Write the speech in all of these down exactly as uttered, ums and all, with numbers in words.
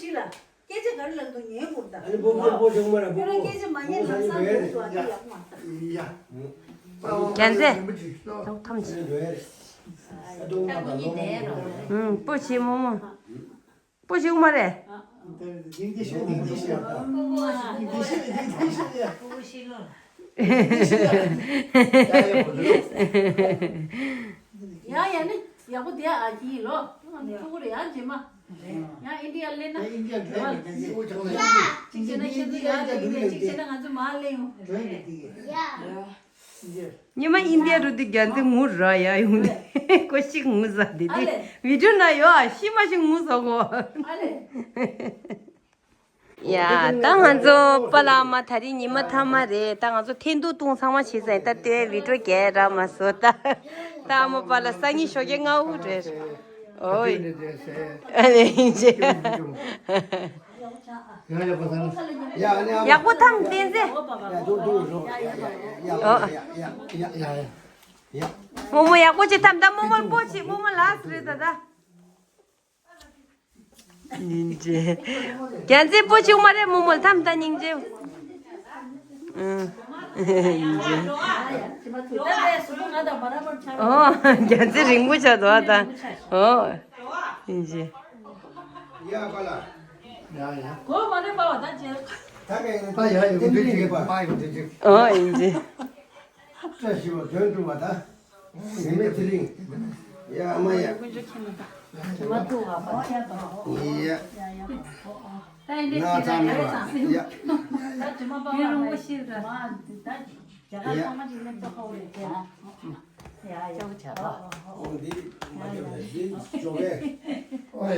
ཅི་ལ། སྐད་ཆ་ག་རེ་ལབ་འདུག་ཉན་དགོས་ད། ཨ་ནི་པོ་པོ་པོ་ཆུང་མ་ར་པོ་པོ། ཁྱོད་རང་སྐད་ཆ་མ་ཉན་ལམ་སང་འདུག་སོ་ཨ་ཏི་ཡག་མ་ད། ཡ། རྒྱན་ཚེ། ཐམས་ཅད། ཨུམ། པོ་ཆེ་མོ་མོ། པོ་ཆེ་མོ་རེད། ཡ་ཡ་ནི་ཡག་པོ་དེ་ཨ་ཀི་ལོ། ང་ནི་ཕྲུ་གུ་རེད་ཡ་རྗེས་མ། ཡ་ཨིན་ཌི་ཡ་སླེབས་ན། ཨིན་ཌི་ཡ་འགྲོ་ཡ་མེད་ཀྱི། གཅིག་བྱས་ན་ཁྱེད་ཚོ་ཡ་ལེན་ཡིན་ནས་གཅིག་བྱས་ན་ང་ཚོ་མར་སླེབས་ཡོང་། འགྲོ་ཡ་མེད་ཀྱི། ཉི་མ་ཨིན་ཌི་ཡ་འགྲོ་དུས་རྒྱ་མཚོ་ངུ་ར་ཡ་ཡོང་དེ་ཁོ་ཞིག་ངུ་ཟ་དེ་དེ་ཨ་ལེ། བི་ཌིའོ་ན་ཡོད་ཨ་ཤི་མ་ཞིག་ངུ་ཟ་གོ། ཨ་ལེ། ཡ་ད་ང་ཚོ་པ་ལགས་མ་ད་རིང་ཉི་མ་མཐའ་མ་རེད། ད་ང་ཚོ་འཐེན་ཐུག་བཏུང་ཚང་མ་བྱས་ཙང་ད་ལྟོས་བི་ཌིའོ་རྒྱག་རག་མ་སོང་ད། ད་ཨ་མ་པ་ལགས་སང་ཉིན་ཞོགས་ཀས་སྔ་པོ་རེད། ཨོའི། ཨ་ལེ་ཡིན་ཅེ། ཡག་པོ་ཐམས་བསྟན་ཟེ། ཨོ། རྨོ་མོ་ཡག་པོ་ཅིག་ཐམས་ད་རྨོ་མོར་པོ་ཆེ་རྨོ་མོ་ལགས་རེད་ད་ད། སྙིང་རྗེ། རྒྱལ་མཚན་པོ་ཆུང་མ་རེད་རྨོ་མོ་ལ་ཐམས་ད་སྙིང་རྗེ། ཨུ། སྙིང་རྗེ། ཨོ། རྒྱལ་མཚན་རིང་པོ་ཆགས་འདུག་ཨ་ད། ཨོ། སྙིང་རྗེ། ཨོ། སྙིང་རྗེ། བཀྲ་ཤིས་པ་དོན་གྲུབ་པ་དང་། ཉི་མའི་དེ་རིང་། ཡ་མ་ཡ། ཡ། ན་ཚ་མེད་པ། ཡ། ཡ། ཨོ་འདི་མ་ཁྱབ་ལ་འདི་ཞོགས་པའི། ཨོ་ཡ།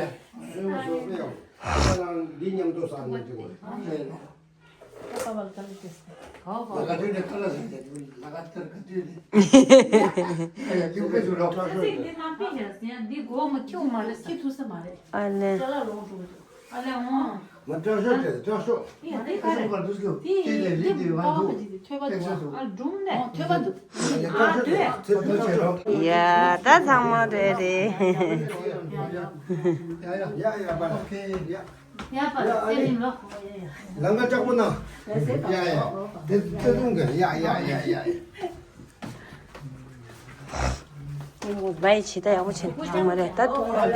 ཞོགས་པའི་ཡང་ཁ་ནང་འདི་མཉམ་དུ་ཟ་ནས་འགྲིག་གོ། ཨ་ལེ། ཡ་ད་ཚང་མ་རེད་རེད། ཡ་པ་ལ་སེ་རིང་ལོ། ལང་ཀ་ལྕགས་པོ་ན། ཡ་ཡ། དེ་དེ་རུང་གི་ཡ་ཡ་ཡ་ཡ། ངོ་མ་ཡི་ཆེ་ད་ཡག་པོ་ཆེ་ཐང་མ་རེད་ད་ཐུག་མ་ད་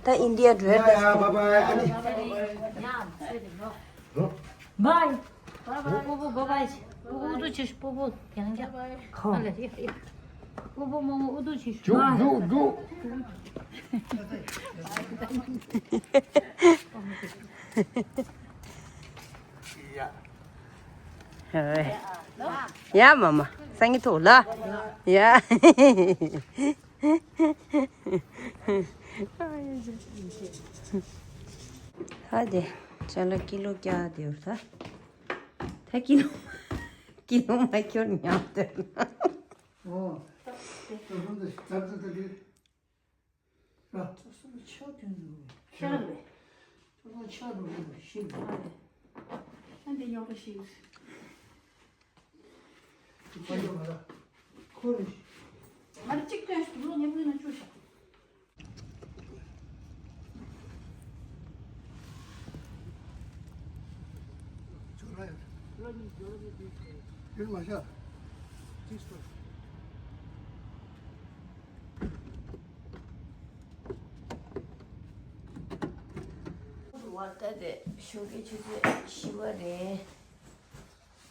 ད་ཨིན་ཌི་ཡ་འགྲོ་ཡ་ཡ་ད། ཡ་ཡ་བ་བ་ཨ་ནི། བའི། པོ་པོ་བ་བའི། པོ་པོ་ཨུ་ཏུ་ཆེ་ཤོས་པོ་པོ་ཡང་ཡ། ཧོ། ཨ་ལ་ཡ་ཡ། པོ་པོ་མོ་མོ་ཨུ་ཏུ་ཆེ་ཤོས། འཇུག་འཇུག་འཇུག་ཡ། ཡ་མ་མ་སང་གི་ཐོག་ལ། ཡ། ཧ་དེ་ཅ་ལག་ཀི་ལོ་བརྒྱ་དེ་ཡོད་ད། ད་ཀི་ལོ་ཀི་ལོ་མ་ཁྱོར་ཉམས་དེ་ན། ཨོ། ད་ད་ད་ད་ད་ད། ད་ད་ད་ཆ་དུ་འདུག་ཆ་རེད། ད་ད་ཆ་རུ་རུ་ཤི་རུ། ཨ་འདི་ཉོག་པ་ཤི་རུ། ཁོ་ཡོད་མ་ར། ཁོ་རེད། ང་གཅིག་སྟོན་ཞུ་ལོ་ཉེ་མོ་ན་བཅུ་ཞག་ཡོད་མ་ཤག་ད་དེ་ཞོགས་ཀའི་ཆུ་ཚོད་བཞི་པ་རེད།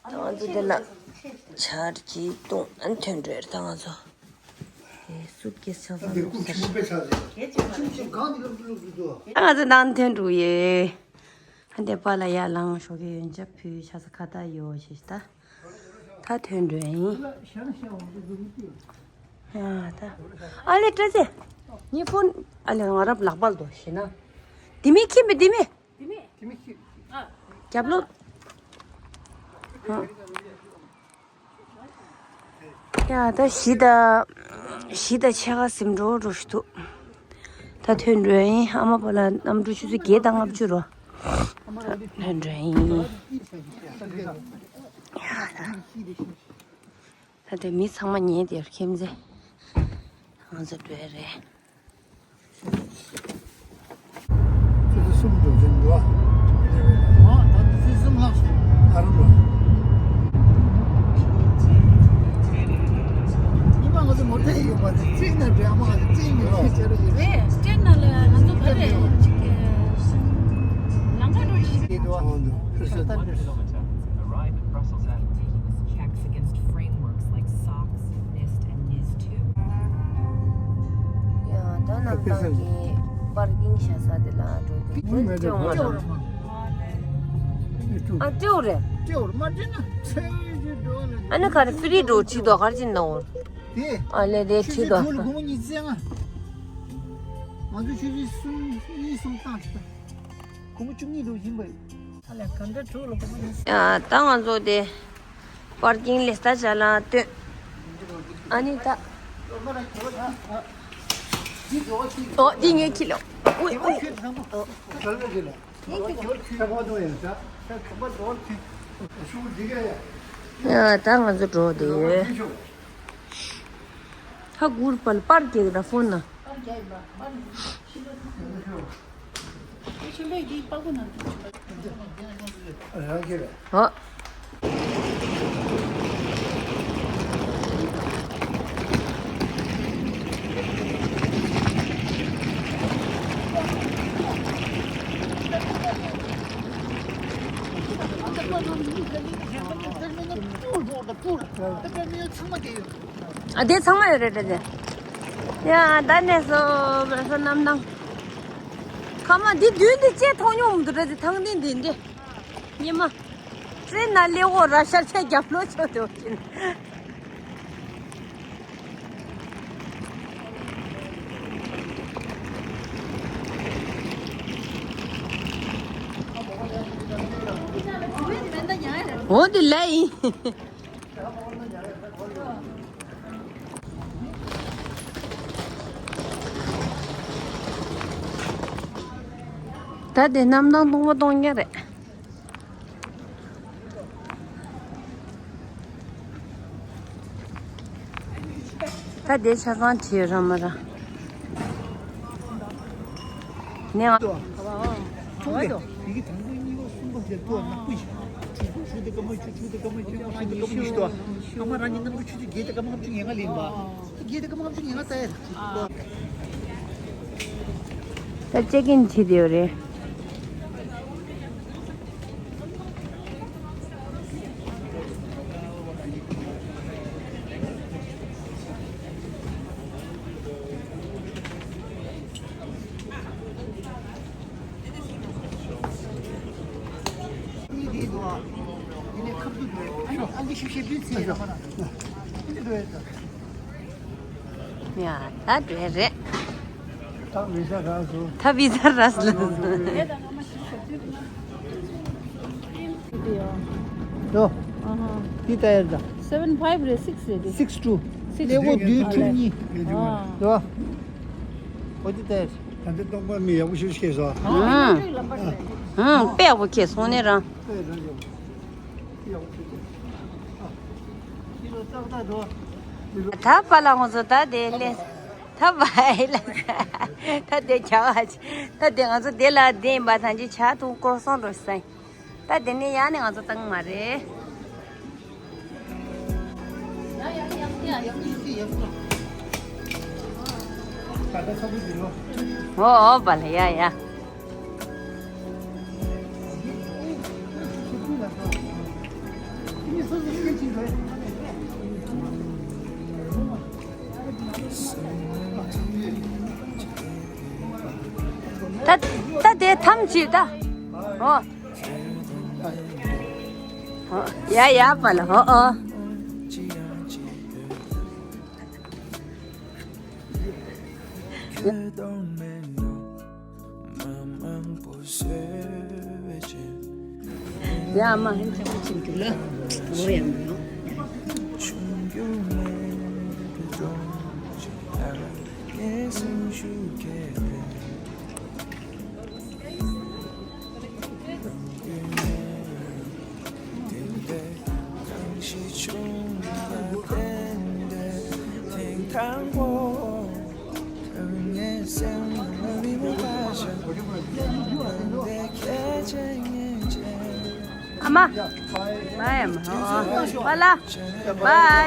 ད་ང་ཚོ་འདི་ན་ཆར་གྱིས་བཏུང་ཨན་ཐོན་འགྲོ་ཡར་ད་ང་ཚོ་སུཊ་ཀེས་ཆགས་ས་འདུག་ས། ད་ང་ཚོ་ནང་ཐོན་འགྲོ་ཡེ། ཨ་འདི་པཱ་ལགས་ཡར་ལངས་ཞོགས་ཀའི་ཡོན་ཆབ་ཕུལ་ཆ་ས་ཁ་ད་ཡོད་ཞེས་ད། ད་ཐོན་འགྲོ་ཡིན། ཡ་ད། ཨ་ལེ་བཀྲ་ཤིས། ཉི་ཧྥོན་ཨ་ལེ་ང་རབ་ལག་པ་ལ་དོ་ཞེ་ན། དེ་མི་ཁྱིམ་པའི་དེ་མི། རྒྱབ་ལོགས། ཡ་ད་གཞི་ད། གཞི་ད་ཕྱེད་ཀ་ཟིམ་འགྲོ་འགྲོ་ཞུ་ཐུག་ད་ཐོན་འགྲོ་ཡིན་ཨ་མ་པ་ལགས་གནམ་གྲུ་ཆུ་ཚོད་བརྒྱད་དང་ལྔ་བཅུ་རོ། ད་ཐོན་འགྲོ་ཡིན། ཡ་ད། ད་དེ་མི་ཚང་མ་ཉལ་དེར་ཁྱིམ་མཚེས། ང་ཚོ་འགྲོ་ཡ་རེད། ཆུ་ཚོད་གསུམ་འགྲོ་བཞིན་ ཨ་ད་ཚིག་གསུམ་ལྷག་སོང་། ཨ་རུ་ལ། ཉི་མ་ང་ཚོ་མོ་ཊ་ཡོད་པ་དེ་གཅིག་ནས་འདྲ་མ་གཅིག་ནས་ཤེས་བྱ་རེད། རེད། སྤྲད་ན་ལ་ང་ཚོ་བོད་རེད་ཅིག་གི་ལམ་ཁ་འགྲོ་ཤེས། ཡིན་དུ་ཨ་འདུ་ཧུར་ས་ད་འདུ། Taking his checks against frameworks like SOX, NIST, and NIS two. ཡང་ད་རྣམ་དག་གི་པར་ཀིང་བྱ་ས་དེ་ལ་འགྲོ་དུས་ཅི་ཡོང་བ་རེད། ཨ་སྤྲེའུ་རེད། སྤྲེའུ་རེད་མ་སྤྲད་ན་ཚེ་ཡི་འགྲོ་ལ། ཨ་ནི་ག་རེ་ཧྥི་རི་འགྲོ་ཁྲིད་དོ་གར་ཅིག་ནའོ། དེ་ཨ་ལེ་ལེ་ཁྲིད་དོ། ཆུ་ཚོད་དྲུག་ལ་སྒོར་མོ་ཉི་ཤུ་རྩ་ལྔ། ང་ཚོ་ཆུ་ཚོད་གསུམ་གཉིས་གསུམ་བཏང་ཆུ་ཚོད། སྒོར་མོ་བཅུ་གཉིས་འགྲོ་བཞིན་པ་ཡིན། ཨ་ལས་ག་འདྲ་དྲུག་ལ་སྒོར་མོ་ཉི་ཤུ། ཡ་ད་ང་ཚོ་དེ། པར་ཀིང་ལས་ད་བྱ་ལ་སྟོན། ཨ་ནི་ད། ཨོ་འདི་ངའི་ཁྱི་ལོ། ཨུ་ཨུ། ཡ་ད་ང་ཚོ་འགྲོ་བསྡད་ཡོད། ཧ་གུར་པལ་པར་ཀིང་ར་ཕོན་ན། ཨོ། ཨ་དེ་ཚང་མ་ཡོད་རེད་དེ། ཡ་ད་ནས་སོ་སོ་རྣམ་སྣང་། ཁ་མ་འདི་མདུན་འདི་ལྕེ་མཐོང་མྱོང་མི་འདུག་རེད་དེ་ཐང་འདི་འདི་འདི། ཉི་མ། ཙེ་ན་ལེ་འོ་ར་ཤར་ཆ་རྒྱབ་ལོ་ཆོ་དེ་འོ་ཅིན། འོ་འདི་ལེ་ཡིན། ད་དེ་གནམ་ཐང་སྟོང་པ་སྟོང་ཉག་རེད། ད་དེ་ཆ་ཚང་བྲིས་ར་མ་ར། ནས་ཨ། ཡི་གེ་དང་པོ་གཉིས་པ་གསུམ་པ་དེ་ཏོ་ནག་པོ་ཞིག །ཆུ་ཁུག་ཆུ་དེ་ཀ་མ་ཆུ་ཆུ་དེ་ཀ་མ་ཆུ་ཆུ་དེ་ཀ་མ་ཉི་ཤུ་ཏོ། ཨ་མ་རང་ཉིད་རྣམ་པ་ཆུ་ཆུ་བརྒྱད་དེ་ཀ་མ་ལྔ་བཅུ་ང་ལྔ་ལེན་པ། བརྒྱད་དེ་ཀ་མ་ལྔ་བཅུ་ང་ལྔ་ལྟ་ཡ། ད་ཅེག་ཨིན་བྱེད་དེ་ཡོད་རེད། ཡ་ད་དེ་རེད། ད་བི་ཟ་རག་སོང་། ད་བི་ཟ་རག་སོང་། ཡོ། འདི་ལྟ་ཡར་ད། Seven five རེད། Six རེད། Six two. Six ལེ་གོ་བདུན་བཅུ་གཉིས། ཨ། ཡོ། འོ་འདི་ལྟ་ཡར། ད་འདི་གཏོང་པ་མི་ཡག་པོ་ཞིག་སྐྱེས་སོང་། ཨ། ཨ། དཔེ་ཡག་པོ་སྐྱེས་སོང་ནས་རང་། དཔེ་རང་ཡག་པོ། ད་པ་ལ་ང་ཚོ་ད་དེ་ལས། ད་བའི་ལ། ད་དེ་བྱ་བ་ད་དེ་ང་ཚོ་དེ་ལ་བསྡད་པ་ཐང་ཅི་བྱ་ཐུང་སྐོར་སོང་འགྲོ་སེ། ད་དེ་ནས་ཡང་ནས་ང་ཚོ་བཏང་མ་རེད། ཨོ་ཨོ་བ་ལ་ཡ་ཡ། ད་ད་དེ་ཐམས་ཅད་ད། ཨོ། ཡ་ཡ་པ་ལ་ཧོ་ཨོ། ཡ་མ་ཧན་ཆག་ཆིན་ཏུ་ལ་འོ་ཡ་མ་ཡོང་ ཨ་མ། བའི་ཨ་མ། ཨོ། པཱ་ལགས། བའི་པཱ་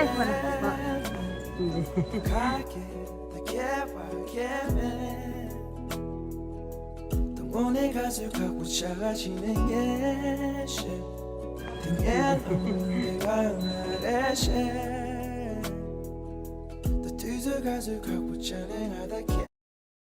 ལགས།